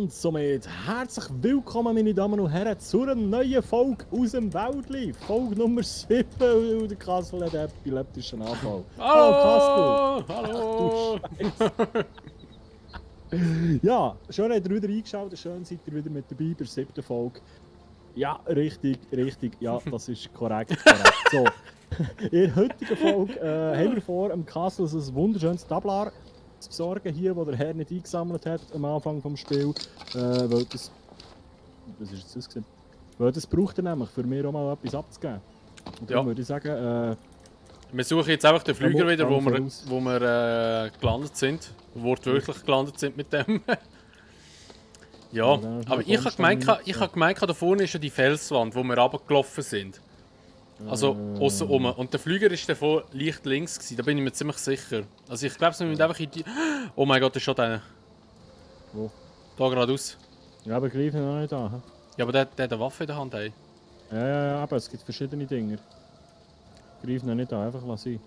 Und somit herzlich willkommen, meine Damen und Herren, zu einer neuen Folge aus dem Wäldli. Folge Nummer 7, weil der Kassel hat epileptischen Anfall. Hallo! Hallo, Kassel! Ja, schön habt ihr wieder eingeschaut, schön seid ihr wieder mit dabei bei der 7. Folge. Ja, richtig, ja, das ist korrekt. So, in der heutigen Folge haben wir vor, am Kassel ein wunderschönes Tablar zu besorgen, hier, wo der Herr nicht eingesammelt hat am Anfang des Spiels. Weil das... Was ist jetzt das gewesen? Weil das braucht er nämlich, für mich auch mal etwas abzugeben. Und dann würde ich sagen... wir suchen jetzt einfach den Flüger wieder, wo wir gelandet sind. Wortwörtlich gelandet sind mit dem. Ja, aber ich habe gemeint, da vorne ist ja die Felswand, wo wir runtergelaufen sind. Also aussen rum. Und der Flüger war davor leicht links gewesen, da bin ich mir ziemlich sicher. Also ich glaube, wir müssen einfach in die... Oh mein Gott, da ist schon einer. Wo? Da geradeaus. Ja, aber greifen noch nicht an. He? Ja, aber der hat eine Waffe in der Hand. Hey. Ja, aber es gibt verschiedene Dinge. Greifen noch nicht an, einfach lass sein.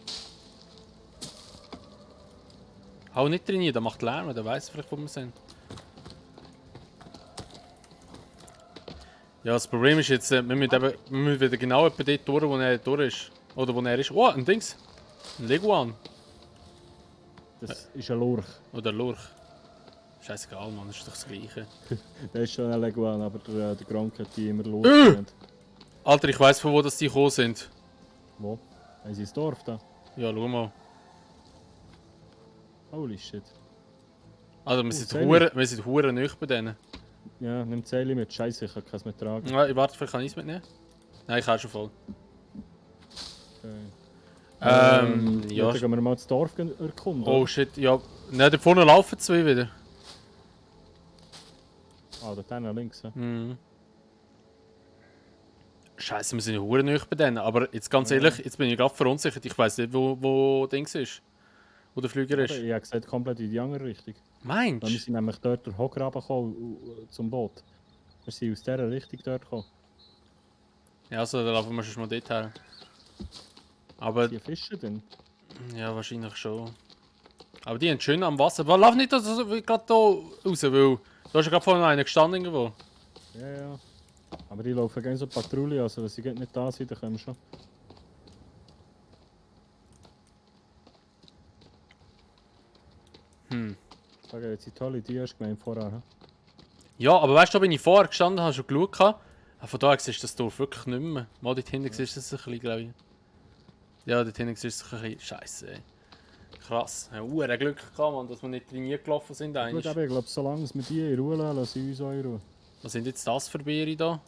Hau nicht drin, der macht Lärm, der weiss vielleicht, wo wir sind. Ja, das Problem ist jetzt, wir müssen wieder genau etwa dort durch, wo er durch ist. Oder wo er ist. Oh, ein Dings! Ein Leguan. Das ist ein Lurch. Oder ein Lurch. Scheißegal, Mann, das ist doch das Gleiche. Der ist schon ein Leguan, aber der Gronk hat die immer Lurch genannt. Alter, ich weiss, von wo das die gekommen sind. Wo? Haben sie das Dorf da? Ja, schau mal. Holy shit. Also, wir sind hure nahe bei denen. Ja, nimm Zähle mit. Scheiße, ich kann keins mehr tragen. Ja, ich warte, vielleicht kann ich es mitnehmen. Nein, ich habe schon voll. Okay. Ja. Dann gehen wir mal das Dorf erkunden. Oh shit, ja. Nein, da vorne laufen zwei wieder. Ah, da hinten links. Ja. Mhm. Scheiße, wir sind ja hure nahe bei denen. Aber jetzt ganz ehrlich, jetzt bin ich gerade verunsichert. Ich weiss nicht, wo Dings ist. Wo der Flüger ist. Ich habe gesagt, komplett in die andere Richtung. Meinst du? Wir sind nämlich dort durch Hochgraben gekommen, zum Boot. Wir sind aus dieser Richtung dort gekommen. Ja, also da laufen wir schon mal dort her. Aber... Die Fische denn? Ja, wahrscheinlich schon. Aber die sind schön am Wasser. Aber lauf nicht gerade da raus, weil... Da ist ja gerade vorne einer gestanden irgendwo. Ja. Aber die laufen gerne so Patrouille, also wenn sie nicht da sind, dann können wir schon. Sag jetzt, die tolle Idee hast du gemeint vorher. He? Ja, aber weißt du, da bin ich vorher gestanden, habe schon geschaut. Von da siehst du das Dorf wirklich nicht mehr. Mal dort hinten siehst du es ein bisschen, glaube ich. Ja, dort hinten siehst du es ein bisschen. Scheiße, ey. Krass. Wir haben Glück gehabt, Mann, dass wir nicht trainiert gelaufen sind. Gut, aber ich glaube, solange wir die in Ruhe lassen, lassen sie uns auch in Ruhe. Was sind jetzt das für Beere da?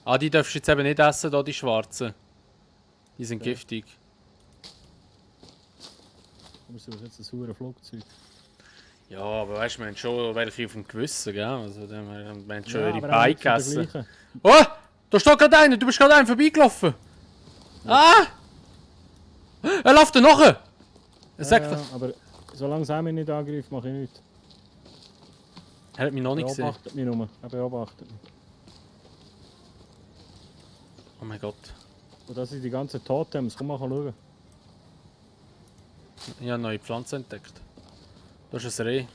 Ah, die darfst du jetzt eben nicht essen, da, die schwarzen. Die sind giftig. Wir suchen jetzt ein sauren Flugzeug. Ja, aber weißt du, wir haben schon welche auf dem Gewissen, gell? Also, wir haben schon Ja, ihre aber Beine auch nicht von der gegessen. gleichen. Oh! Da steht gerade einer! Du bist gerade einem vorbeigelaufen! Ah! Er läuft da nachher! Er sagt Ja, aber solange er mich nicht angreift, mache ich nichts. Er hat mich noch nicht Er gesehen. beobachtet mich nur. Er beobachtet mich. Oh mein Gott. Und das sind die ganzen Totems. Komm mal schauen. Ich habe neue Pflanzen entdeckt. Da ist ein Reh.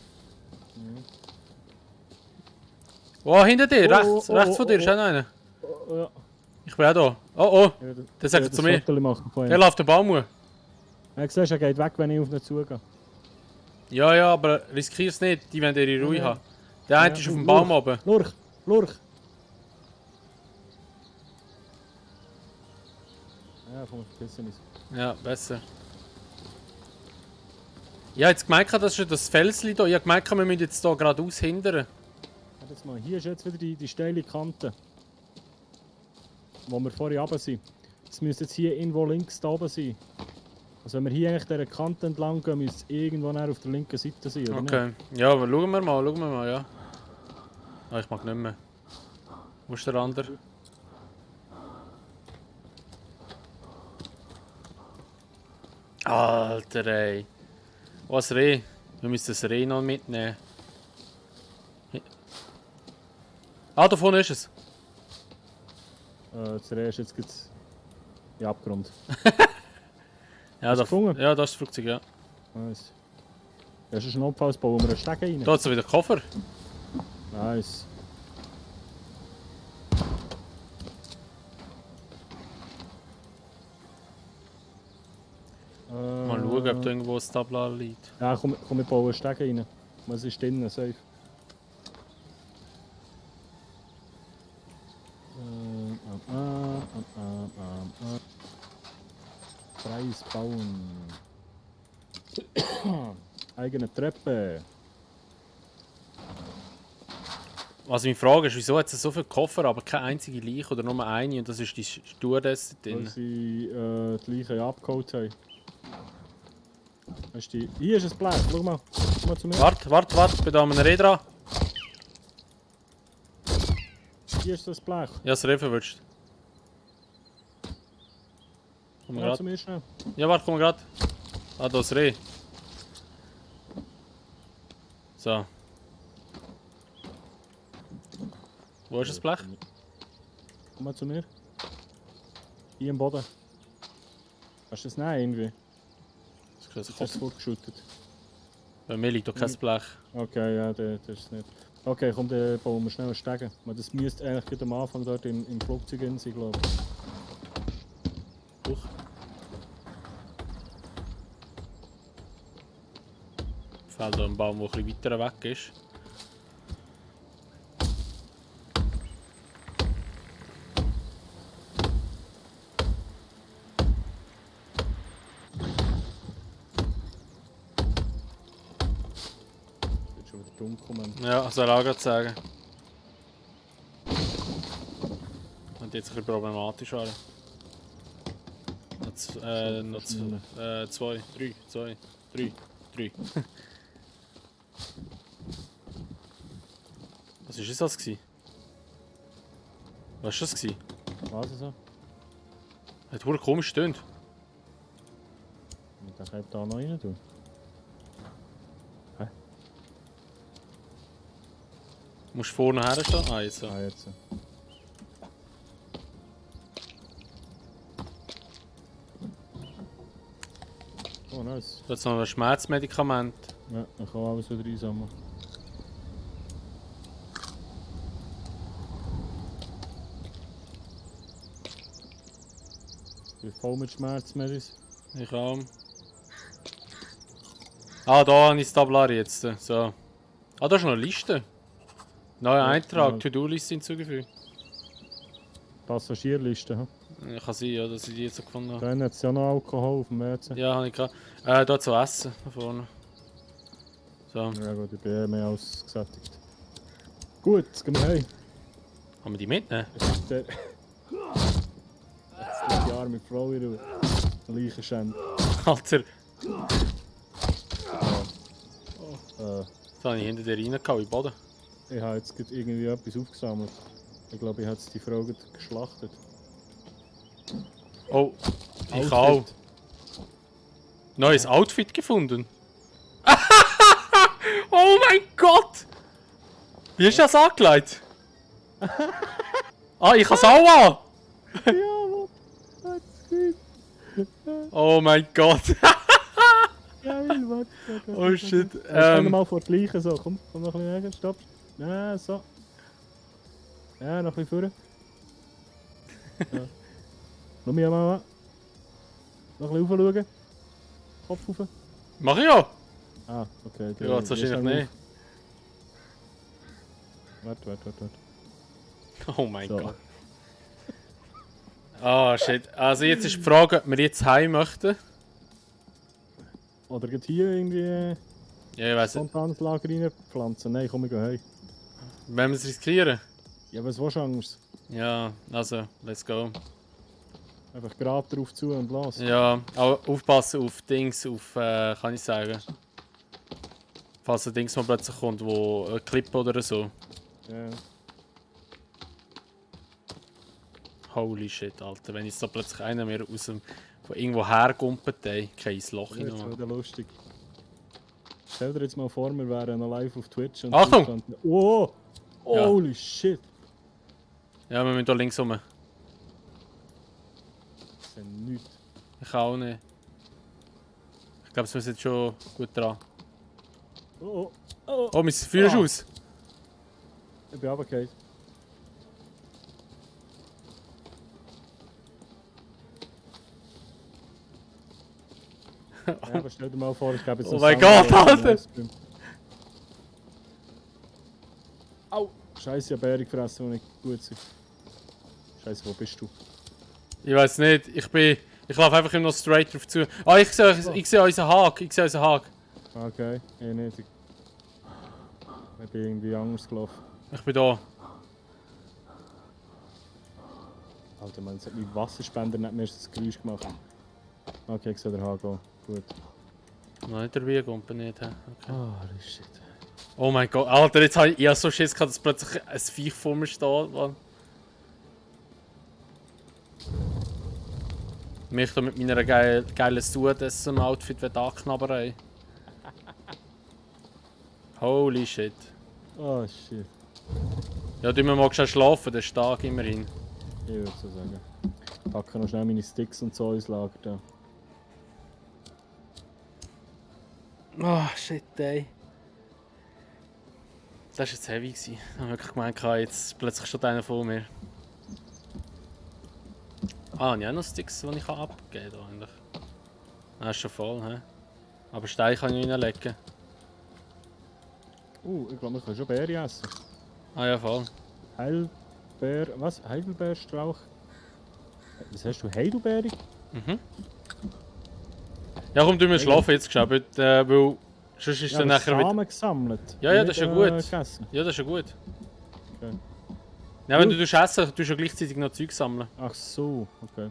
Oh, hinter dir! Rechts von dir ist auch noch einer. Oh, ja. Ich bin auch da. Oh! Ja, Der sagt zu mir. Der Der läuft den Baum hoch. Er hat gesagt, er geht weg, wenn ich auf ihn zugehe. Ja, aber riskier es nicht. Die wollen ihre Ruhe haben. Der eine ist auf dem Baum oben. Lurch! Ja, komm, verpissen uns. Ja, besser. Ich habe jetzt gemerkt, das ist ja das Felsli hier. Ich habe gemerkt, wir müssen jetzt hier geradeaus hindern. Jetzt mal. Hier ist jetzt wieder die steile Kante. Wo wir vorhin runter sind. Es müsste jetzt hier irgendwo links da oben sein. Also wenn wir hier eigentlich dieser Kante entlang gehen, müsste es irgendwo auf der linken Seite sein, oder Okay. Ja, aber schauen wir mal, ja. Ah, ich mag nicht mehr. Wo ist der andere? Alter, ey. Was Reh? Wir müssen das Reh noch mitnehmen. Ah, da vorne ist es. Das Reh ist jetzt in Abgrund. Ja, da, gefunden? ja, das ist das Flugzeug, ja. Nice. Das ist ein Notfallsbau, wo wir einen Steg rein. Da hat es wieder Koffer. Nice. Mal schauen, ob da irgendwo ein Tablar liegt. Ja, komm, wir bauen Stege rein. Was ist drinnen? Safe. Freies Bauen. Eigene Treppe. Was mich frage ist, wieso hat es so viele Koffer, aber keine einzige Leiche oder nur eine und das ist die Stewardess Weil drin. sie die Leiche abgeholt haben. Hier ist ein Blech, schau mal. Schau mal zu mir. Warte, bin da an einem Reh dran. Hier ist das Blech. Ja, das Reh verwünscht. Komm Ja, grad. zu mir schnell. Ja, warte, komm grad. Ah, da ist das Reh. So. Wo ist das Blech? Komm mal zu mir. Hier im Boden. Kannst du das nehmen irgendwie? Das Hast du es vorgeschüttet? Bei mir liegt doch kein Blech. Okay, ja, das ist es nicht. Okay, komm, dann bauen wir schnell einen Stegen. Das müsste eigentlich gerade am Anfang dort im Flugzeug sein, glaube ich. Huch. Fällt da ein Baum, der ein bisschen weiter weg ist. Wird schon wieder dunkel, Mann. Ja, soll ich auch gerade sagen. Und jetzt ein bisschen problematisch werden. Noch zwei, drei. Was war das? Was war das? Was so? Hat verdammt komisch gestöhnt. Und dann kann ich da noch rein tun. Hä? Musst du vorne her stehen? Ah, jetzt so. Ah, jetzt. Oh, nice. Jetzt noch ein Schmerzmedikament. Ja, dann kann alles wieder einsammeln. Ich bin voll mit Schmerzmedis. Ich auch. Ah, da habe ich das Tablar jetzt. So. Ah, da ist noch eine Liste. Neuer Eintrag, ja. To-Do-Liste hinzugefügt. Passagierliste, hm? Kann sein, ja, dass ich die jetzt so gefunden habe. Dann hat es ja noch Alkohol auf dem WC. Ja, habe ich gehabt. Da zu essen, da vorne. So, Ja gut, ich bin mehr als gesättigt. Gut, jetzt gehen wir heim. haben wir die mitnehmen? Das ist der... Jetzt liegt die arme Frau in der Leichenschände. Alter, Äh, das habe ich hinter dir reingehauen, in den Boden. ich habe jetzt gerade irgendwie etwas aufgesammelt. Ich glaube, ich habe jetzt die Frau gerade geschlachtet. Oh, ich Outfit. auch. Neues Outfit gefunden. Oh mein Gott! Wie ist das angelegt? Ah, ich habe es auch an! Ja, Mann! Oh mein Gott! Geil, warte. Oh shit. Stell mal vor die Leiche so. Komm noch ein bisschen näher. Stopp. Ja, so. Ja, noch ein bisschen vorne. Ja. Schau mich mal an. Noch ein bisschen raufschauen. Kopf rauf. Mach ich ja! Ah, okay. Ja, jetzt wahrscheinlich nicht. Warte. Oh mein So. Gott. Ah shit. Also jetzt ist die Frage, ob wir jetzt heim möchten. Oder geht hier irgendwie Ja, ich weiss nicht. spontanes Lager reinpflanzen? Nein, komm, wir gehen heim. Wollen wir es riskieren? Ja, was willst du Angst? Ja, also, let's go. Einfach gerade drauf zu und los. Ja, aber aufpassen auf Dings, auf, kann ich sagen. Falls ein Dings mal plötzlich kommt, wo ein Clip oder so. Ja. Holy shit, Alter. Wenn jetzt da plötzlich einer mehr aus dem, von irgendwo hergumpelt, ey, kein Loch Das ist hinein. wieder lustig. Stell dir jetzt mal vor, wir wären noch live auf Twitch und Achtung! könnten... Oh! Ja. Holy shit! Ja, wir müssen hier links rum. Das ist ja nichts. Ich auch nicht. Ich glaube, wir sind schon gut dran. Oh! Oh, mein Feuer ist aus. Ich bin runtergefallen. Ja, aber stell dir mal vor, ich gebe jetzt Oh mein Gott, Alter! Au! Scheiße, ich habe Bären gefressen, die nicht gut sind. Scheiße, wo bist du? Ich weiß nicht, ich laufe einfach immer noch straight drauf zu. Ah, ich sehe unseren Haken, Okay, ich nicht. Ich bin irgendwie anders gelaufen. Ich bin da. Alter, man, jetzt hat mein Wasserspender nicht mehr das Geräusch gemacht. Okay, ich sehe den Haken. Gut. Noch nicht dabei, kommt nicht. Okay. Holy shit. Oh mein Gott, Alter, jetzt habe ich so Schiss gehabt, dass plötzlich ein Viech vor mir steht. Mann. Mich da mit meiner geilen Stewardess-Outfit anknabbern. Holy shit. Oh shit. Ja, du mal schnell schlafen, der ist stark immerhin. Ich würde so sagen. Ich packe noch schnell meine Sticks und so ins Lager da. Oh shit, ey. Das war jetzt heavy. Ich habe wirklich gemeint, jetzt plötzlich schon einer vor mir. Ah, und ich habe noch Sticks, die ich abgeben kann eigentlich. Das ist schon voll, hä? Aber Stein kann ich reinlegen. Ich glaube, wir können schon Beeren essen. Ah ja, voll. Heilbeer... Was? Heidelbeerstrauch? Was hast du? Heidelbeere? Mhm. Ja, komm, du musst schlafen jetzt geschafft, weil sonst ist dann nachher Samen gesammelt. Ja, das ist ja gut. Gegessen. Ja, das ist ja gut. Okay. Ja, wenn du essen, tust du ja gleichzeitig noch Zeug sammeln. Ach so, okay.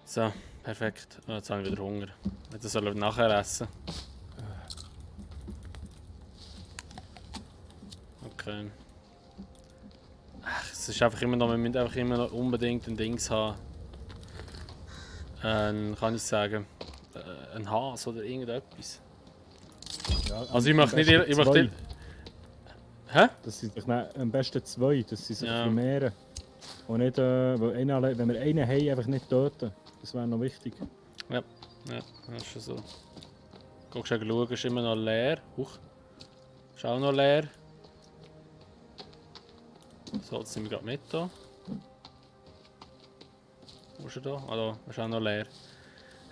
So, perfekt. Oh, jetzt habe ich wieder Hunger. Jetzt soll ich nachher essen. Okay. Ach, es ist einfach immer noch, wir müssen einfach immer noch unbedingt ein Dings haben. Kann ich sagen, ein Hase oder irgendetwas. Ja, Also ich möchte nicht... Ich möchte... Hä? Das sind doch am besten zwei, dass sie sich Ja. vermehren. Und nicht, weil wenn wir einen haben, einfach nicht töten. Das wäre noch wichtig. Ja, das ist schon so. Guckst du schauen, ist immer noch leer. Huch. Ist auch noch leer. So, jetzt sind wir gerade mit da. Wo ist er da? Ah, da ist auch noch leer.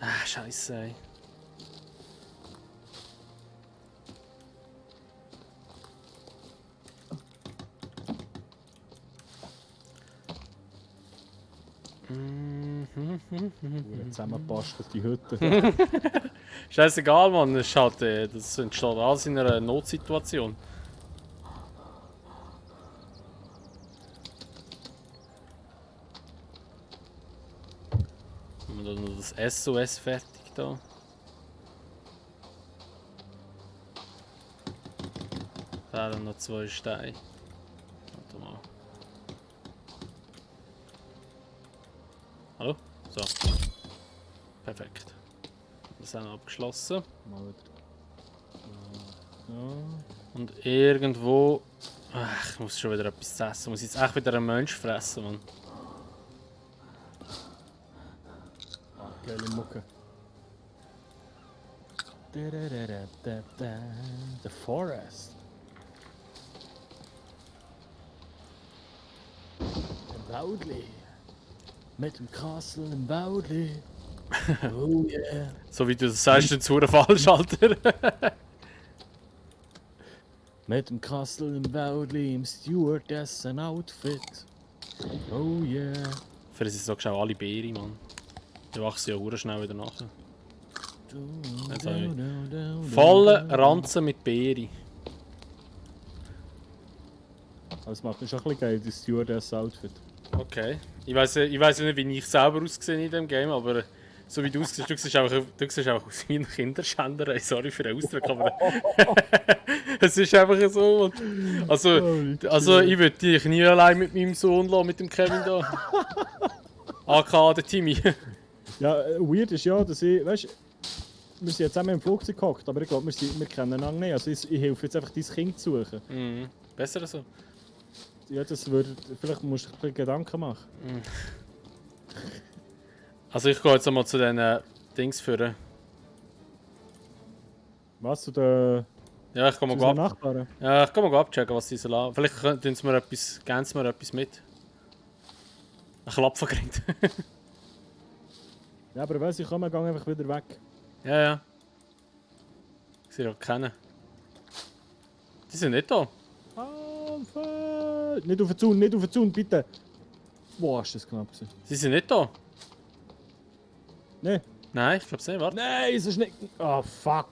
Ah, Scheiße, ey. Zusammenpasst die Hütte. Scheißegal, Mann. Das, ist halt, das entsteht alles in einer Notsituation. Haben wir da noch das SOS fertig da? Da dann noch 2 Steine. Warte mal. Hallo? So. Perfekt. Das haben wir abgeschlossen. Mal wieder. So. Und irgendwo... Ach, ich muss schon wieder etwas essen. Ich muss jetzt echt wieder einen Mensch fressen, Mann. Geile Mucke. The Forest. Im Waudli. Mit dem Castle im Waudli. Oh yeah. So wie du das sagst, ist es falsch, Alter. Mit dem Castle im Waudli, im Stewardessen-Outfit. Oh yeah. Für das ist so auch alle Beeren, Mann. Die wachsen ja hure schnell wieder nach. Jetzt habe ich volle Ranzen mit Beeren. Das macht mich schon ein bisschen geil, das Stewardess-Outfit. Okay. Ich weiß ja nicht, wie ich selber aussehe in diesem Game, aber so wie du aussiehst, du siehst einfach aus wie ein Kinderschänder. Ey, sorry für den Ausdruck, aber es ist einfach so. Also ich würde dich nie allein mit meinem Sohn lassen, mit dem Kevin da. AK, der Timmy. Ja, weird ist ja, dass ich, weißt, wir sind jetzt zusammen im Flugzeug gehockt, aber ich glaube, wir kennen einander nicht. Also ich helfe jetzt einfach dein Kind zu suchen. Mhm. Besser so. Ja, das würde, vielleicht musst du dir ein bisschen Gedanken machen. Also ich gehe jetzt einmal zu den Dings führen. Was, zu den Ja, ich kann mal Sind Nachbarn? Ja, ich kann mal abchecken, was sie so lassen. Vielleicht geben sie mir etwas mit. Ein Klapfergrind. Ja, aber weiss ich, komm, wir gehen einfach wieder weg. Ja, ja. Ich sehe ja keinen. Die sind nicht da. Nicht auf den Zaun, nicht auf den Zaun, bitte! Boah, ist das knapp gewesen. Sie sind nicht da. Nee. Nein, ich glaube nicht. Warte. Nein, es ist nicht... Oh, fuck!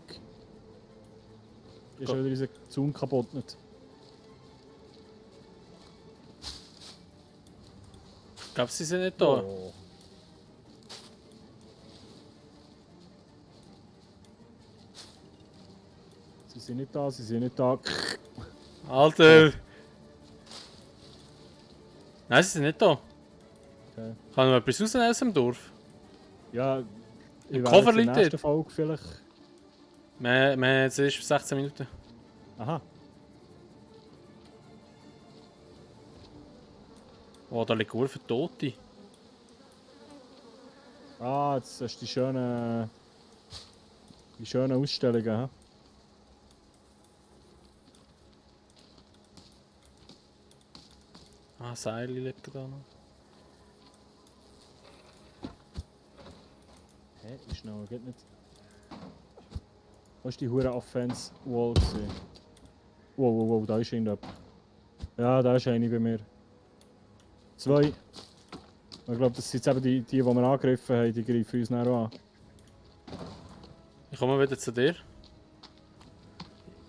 Ist schon wieder unser Zaun kaputt nicht. Ich glaube, sie sind nicht da. Oh. Sie sind nicht da, sie sind nicht da. Alter! Nein, sie sind nicht da. Okay. Kann noch etwas rausnehmen aus dem Dorf? Ja, ich Koffer werde in liegt der dort. nächsten Folge vielleicht... Wir haben jetzt erst 16 Minuten. Aha. Oh, da liegt für Tote. Ah, jetzt hast du die schönen Ausstellungen, hä? Ah, Seile liegen da noch. Hä? Wie schnell? Geht nicht. Was ist die hure Offense Wall gesehen? Wow, wow, wow, da ist irgendjemand. Ja, da ist eine bei mir. 2. Ich glaube, das sind jetzt eben die wir angegriffen haben, die greifen uns nachher an. Ich komme wieder zu dir.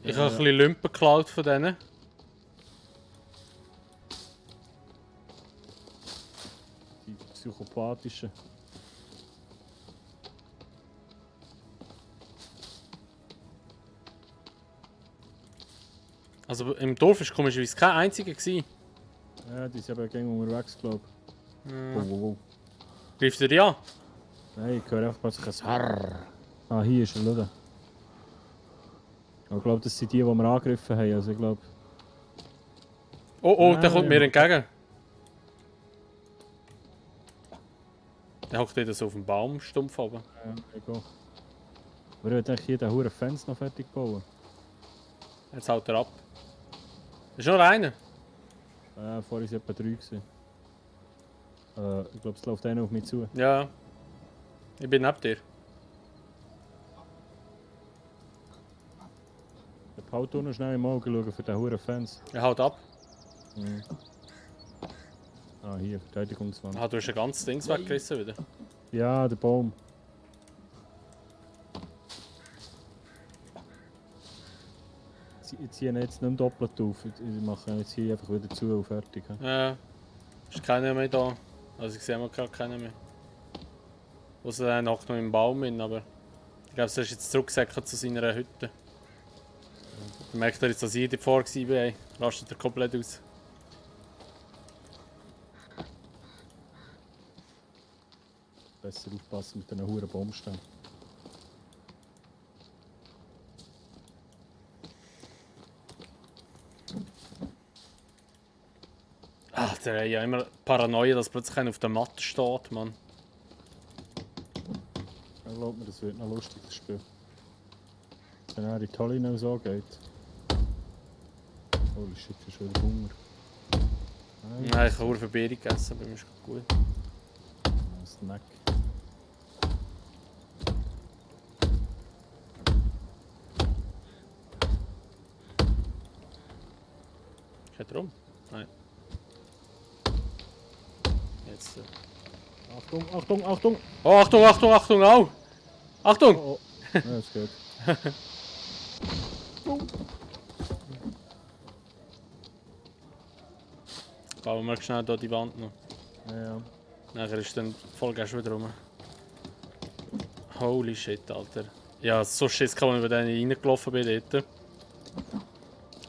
Ich Ja, habe ein bisschen Lumpen geklaut von denen. Die psychopathischen. Also im Dorf war komischerweise kein einziger gewesen. Ja, die sind eben gegen unterwegs, glaube ich. Wow, wow, wow. Greift er dich an? Nein, ich höre einfach plötzlich ein Harrrr. Ah, hier ist er, schau. Ich glaube, das sind die wir angegriffen haben, also ich glaube... Oh, oh, Ah, der kommt ja. mir entgegen. Der hockt wieder so auf dem Baumstumpf oben. Ja, egal. Aber ich will eigentlich hier den huren Fans noch fertig bauen. Jetzt haut er ab. Das ist nur einer. Vorher waren es etwa 3 gewesen. Ich glaube, es läuft einer auf mich zu. Ja. Ich bin neben dir. Der Paul noch schnell im Auge schauen für den huren Fans. Er haut ab. Mhm. Ah, hier, Verteidigungswand. Ah, du hast ein ganzes Ding weggerissen wieder. Ja, der Baum. Ich ziehe ihn jetzt nicht doppelt auf. Ich mache ihn jetzt hier einfach wieder zu und fertig. Ja. Ist keiner mehr da. Also ich sehe mal gerade keinen mehr. Außer er hockt noch im Baum hin, aber... Ich glaube, er ist jetzt zurückgesäckert zu seiner Hütte. Dann merkt er jetzt, dass ich davor war. Rastet er komplett aus. Besser aufpassen mit diesen huren Baumstämmen. Ach, der hat ja immer Paranoia, dass plötzlich einer auf der Matte steht, Mann. Ich glaube mir, das wird noch lustig, das Spiel. Wenn er die Tolle noch so geht. Holy shit, ich habe schon wieder Hunger. Nein, ich habe nur Verbeerung gegessen, aber mir ist gut. Ein Snack. Geht er um? Nein. Jetzt. Achtung, Achtung, Achtung! Oh, Achtung, Achtung, Achtung, au! Achtung! Oh, oh. Ja, das geht. Bauen wir schnell hier die Wand noch. Ja, ja. Nachher ist dann voll gleich wieder rum. Holy shit, Alter. Ja, so Schiss kann man über den reingelaufen bin dort.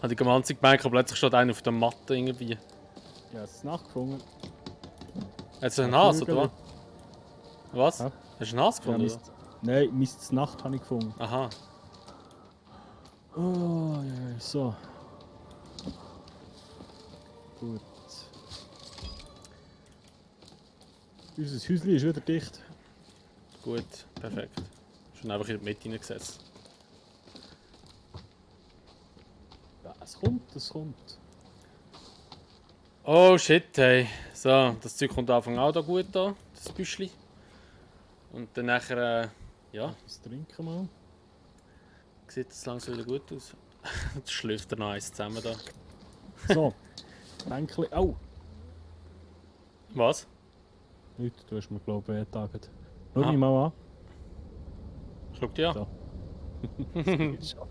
Habe ich am Anfang gemerkt, aber plötzlich steht einer auf der Matte irgendwie. Ja, es ist nachgefunden. Hat du einen Hase, oder was? Was? Ja. Hast du einen Hase Ja, gefunden? oder? Nein, Mist Nacht habe ich gefunden. Aha. Oh, ja, so. Gut. Unser Häuschen ist wieder dicht. Gut, perfekt. Schon einfach in die Mitte hineingesetzt. Es kommt, es kommt. Oh shit, hey. So, das Zeug kommt am Anfang auch da gut da, das Büschli. Und dann nachher, ja, Das trinken mal. sieht das langsam wieder gut aus. Jetzt schlüpft er noch eins zusammen da. So, Bänkli. Oh! Was? Nicht, du hast mir glaube ich getagt. Schau Ah. mich mal an. Schau dir an. So.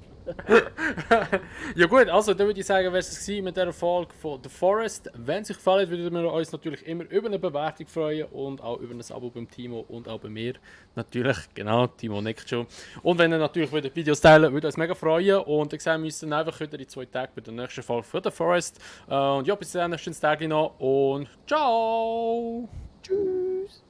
Ja gut, also dann würde ich sagen, wäre es mit dieser Folge von The Forest. Wenn es euch gefallen hat, würden wir uns natürlich immer über eine Bewertung freuen und auch über ein Abo beim Timo und auch bei mir. Natürlich, genau, Timo nickt schon. Und wenn ihr natürlich wieder Videos teilen, würde uns mega freuen. Und ich sage, wir müssen einfach wieder in 2 Tagen bei der nächsten Folge von The Forest. Und ja, bis dann, schönes Tag noch und ciao! Tschüss!